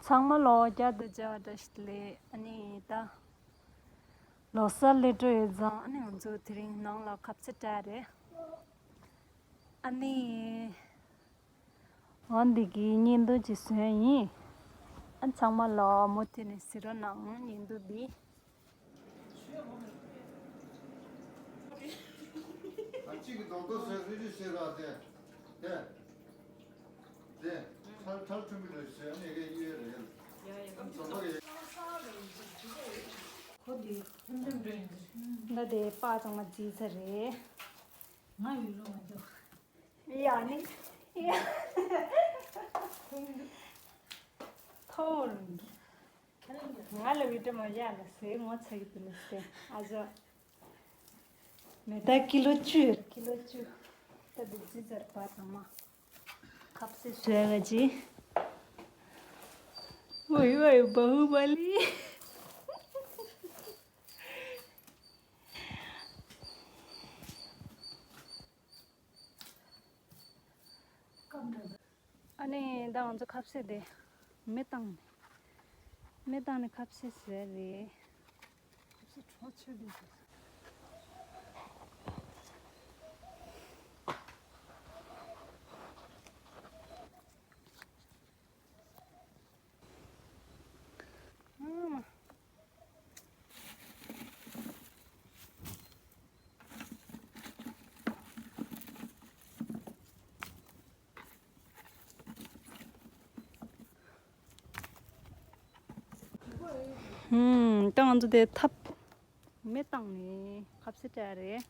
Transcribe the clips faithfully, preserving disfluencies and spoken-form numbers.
ཚང་མ་ལོ་བརྒྱ་དང་བརྒྱ་བཀྲ་ཤིས་བདེ་ལེགས། ཨ་ནི་ད་ལོ་གསར་སླེབས་འགྲོ་ཡོད་ཙང་། ཨ་ནི་ང་ཚོ་དེ་རིང་ནང་ལ་ཁ་ཟས་སྤྲད་རེད། ཨ་ནི་འོ་འདི་གི་བརྙན་ཐུང་ཅིག་བཟོས་ཡིན། ཨ་ཚང་མ་ལོ་མུ་མཐུད་ནས་གཟིགས་རོགས་གནང་། བརྙན་ཐུང་འདི། ཨ་གཅིག་གི་རྡོག་རྡོག་བཟོས་རེ་རེ་བྱེད་ར་དེ། དེ། དེ། ཁྲལ་ཁྲལ་ཁྲོམ་གྱི་རེ་བྱེད་ཨ་ནི་གའི་གཡས་རེད། ཨ་འཛོམས་པ་གི། ད་དེ་པ་ཚང་མ་བརྫིས་ཚར་རེད། ང་ཡུལ་ལོ་མ་འདུག་ཡ་ནི། ཡ། ཐོར། ང་ལ་བི་ཏྲ་མ་ཡ་ལ་སེ་ངོ་ཚ་གི་དུ་ལ་སེ། ཨ་ཅོ། མེ་ད་ཀི་ལོ་བཅུ། ཀི་ལོ་བཅུ། ད་འདི་ཙི་ཙར་པ་ཚང་མ། ཁ་ཟས་བཟོས་ཡ་ག་ཅི། ཝའི་ཝའི་བྷ་ཧུ་བ་ལི། ཨ་ནི་ད་ང་ཚོ་ཁ་ཟས་དེ་མེ་བཏང་ནས། མེ་བཏང་ནས་ཁ་ཟས་བཟོས་རེད། ཁ་ཟས་གྲོགས་ཆོད་ལས་བཟོས། ཨ་མ། ཧུམ། ད་ང་ཚོ་དེ་ཐབ་མེ་བཏང་ནས་ཁ་ཟས་སྤྲད་རེད།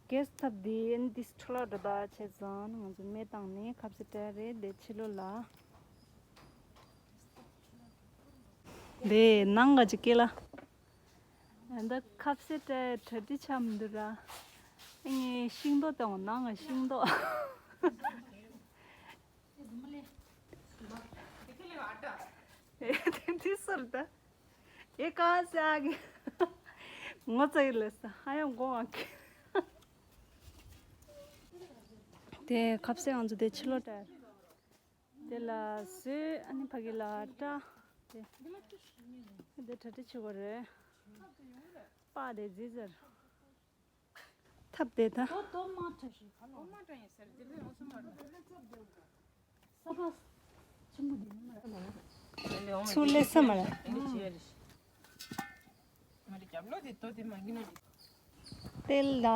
གེ་སི་ཐབ་འདི་ཨན་འདི་འཕྲོ་བརླག་འགྲོ་ད་བྱས་ཙང་ང་ཚོ་མེ་བཏང་ནས་ཁ་ཟས་སྤྲད་རེད། དེ་ཕྱི་ལོགས་ལ། དེ་ནང་ག་ཅིག་སྐེ་ལ། ཨ་ད་ཁ་ཟས་སྤྲད་གྲ་སྒྲིག་ཆགས་མི་འདུག་ར། ཨ་ངའི་ཤིང་ཏོག་དང་ནང་ག་ཤིང་ཏོག་ཨེ་དེ་འདི་ཟེར་ད། ཨེ་ག་ཟེ་ཨ་གི། ངོ་ཚ་ཡི་ལས་ཧ་ཡང་དགོངས་ཨ་གི། དེ་ཁ་ཟས་ང་ཚོ་དེ་ཕྱི་ལོགས་སྤྲད། དེ་ལ་བཟོས་ཨ་ནི་ཕ་གི་ལ་སྐྲ། དེ་དེ་གྲ་སྒྲིག་བྱེད་དགོས་རེད། པ་དེ་བརྫིས་ཟེར། ཐབ་དེ་ད། དོ་དོ་མ་ཐུ་ཞིག་ཁ་ལོ། ཨོ་མ་ཏྲ་ཡིན་ཟེར་དེ་ལས་ཡོང་སུ་མ་རེད། ས་ཕ་ཆུ་མོ་དེ་ནི་མ་རེད། ཚུར་ལས་ས་མ་རེད། ཨེ་འདི་བྱེད་ཡ་རེད། མ་རེད་རྒྱབ་ལོགས་དེ་དོ་དེ་མ་གི་ན་རེད། དེ་ལ་ལོ།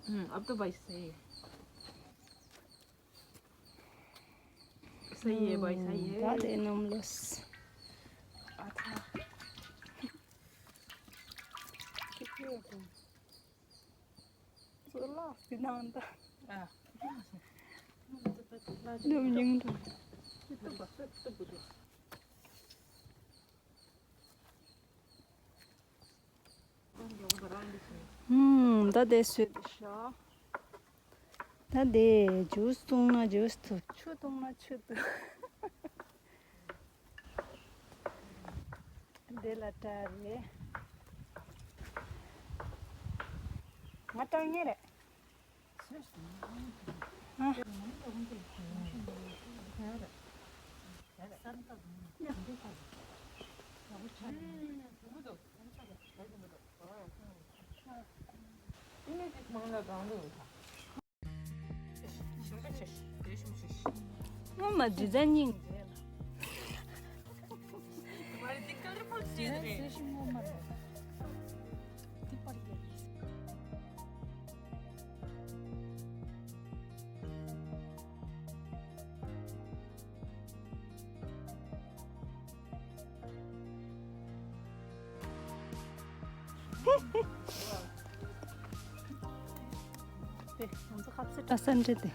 ཨུམ། अब तो भाई सही है। सही है भाई, सही है। ད་དེ་ནམ་ལོས། ཨ་ཚ། ཚོ་ལགས་སི་ནང་ད། ཨ། ནམ་ཉིང་འགྲོ། ཧུམ། ད་དེ་སུས་དེ་ཤ། ད་དེ་ཇུས་བཏུང་ན་ཇུས་བཏུང་། ཆུ་བཏུང་ན་ཆུ་བཏུང་། དེ་ལ་སྤྲད་རེད། ང་སྤྲང་ཉེ་རེད། སྔོན་མ་འདི་འདྲ་སྙིང་རྗེ་ལ། དེ་ང་ཚོ་ཁ་ཟས་སྤྲད་ས་འདྲ་དེ།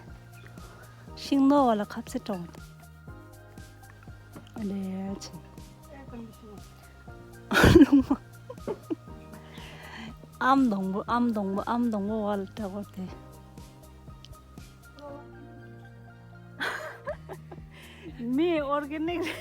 ཤིང་ནགས་བ་ལ་ཁ་ཟས་སྤྲད་པ་དེ། ཨ་ལས་ཡ་ཆེ། ཨམ་སྡོང་པོ་ཨམ་སྡོང་པོ་ཨམ་སྡོང་པོ་བ་ལ་སྤྲད་པ་དེ། མི་ཨོར་གེ་ནིག་རེད།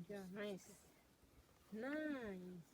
Yeah, nice. Nice.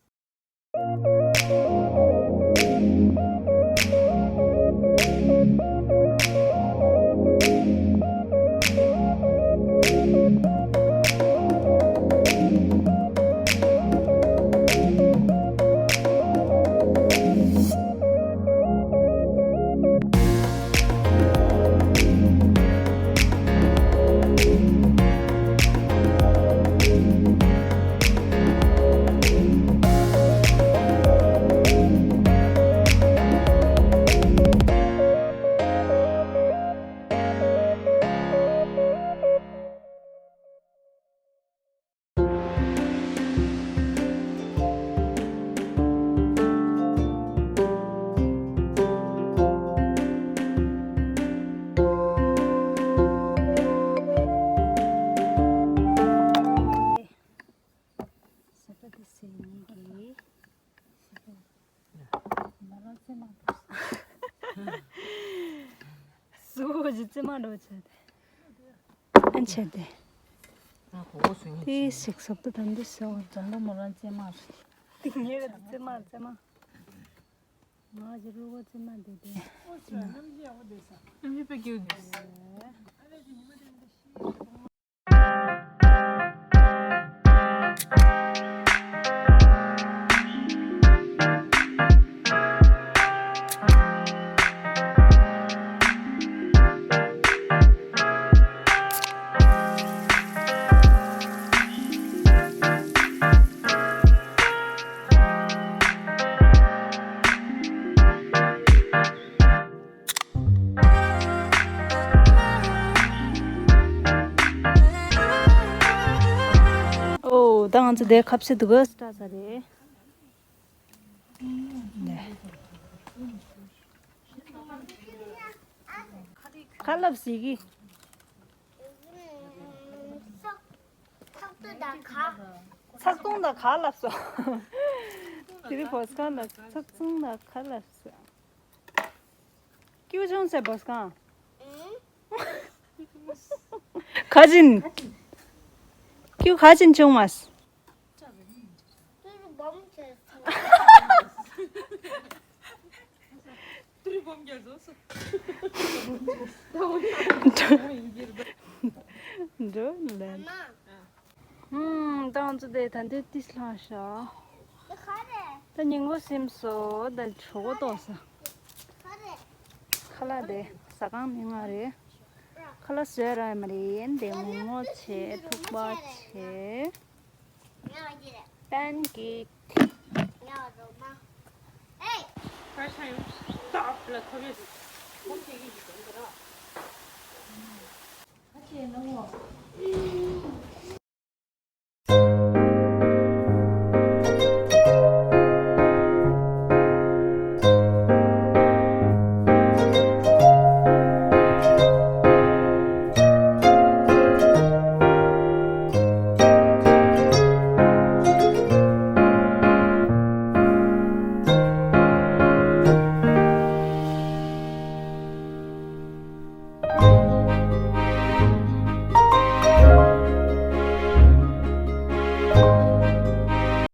སུ་གོ་ཇི་ཙི་མ་འགྲོ་ཆེ་དེ། ཨན་ཆེ་དེ། ཨ་གོ་གོ་སུ་ཡིན། དེ་ཞིག་སོབ་ཏུ་དམ་དུ་སོ། འཛམ་བུ་མོ་རང་ཙེ་མ་རེད། དེ་ཉེ་རེད་ཙེ་མ་ཙེ་མ། ང་ཇི་རུ་གོ་ཙེ་མ་དེ་དེ། ཨ་མི་པེ་ཀྱུ། ཨོ། ད་ང་ཚོ་དེ་ཁ་ཕྱེ་འདུག་ག་སི་ཏྲ་ས་རེད། ཁ་ལབ་ཟིག་གི། ཚགས་ཚུང་དང་ག་ལབ་སོ། དེ་རིང་བོད་སྐད་ལ་ཚགས་ཚུང་དང་ག་ལབ་སོ། ཀྱུ་ཆུང་སེ་བོ་སྐང་། ཁ་ཅིན། ཀྱུ་ཁ་ཅིན་ཆུང་མ། འགྲོ་ལན། ཧུམ། ད་ང་ཚོ་དེ་ད་འདི་ཏིས་ལྷག་ཤག་ད་ཉིན་གུང་སིམ་སོ། ད་གྲོད་ཁོག་ལྟོགས་སོ། ཁ་ལག་དེ་ཟ་ཁང་མི་མངགས་རེད། ཁ་ལག་བཟོས་རག་མ་རེད། དེ་ངོ་ངོ་བྱས། ཐུག་པ་བྱས། པན་ཀེག